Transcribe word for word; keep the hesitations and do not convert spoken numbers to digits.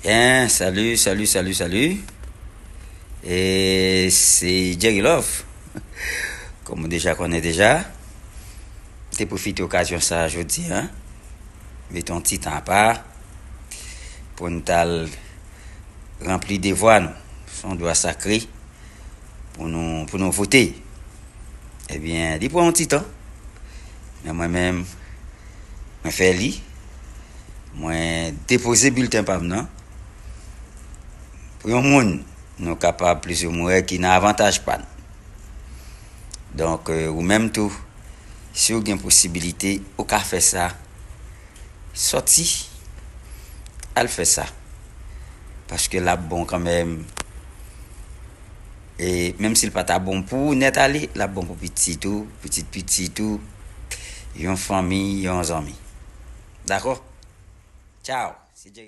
Byen, salut, salut, salut, salut. E se Jerry Love. Kòm ou deja konnen deja, m te pwofite okazyon sa a jodi a, mete yon ti tan apa pou n t al ranpli devwa nou. Se yon dwa sakre pou nou, pou nou vote. Ebyen, li pran yon ti tan. Men mwen menm, mwen fè li. Mwen depoze bilten pa m nan. Pou yon moun, nou kapab plizyemwen ki nan avantaj pa n. Donk, euh, ou menm tou, si w gen posibilite, ou ka fè sa. Sòti, al fè sa. Paske l ap bon kanmenm. E menm si l pa ta bon pou ou nèt ale, l ap bon pou pitit ou, pitit pitit ou, yon fanmi, yon zanmi. Dakò? Tchao. Se Jerry.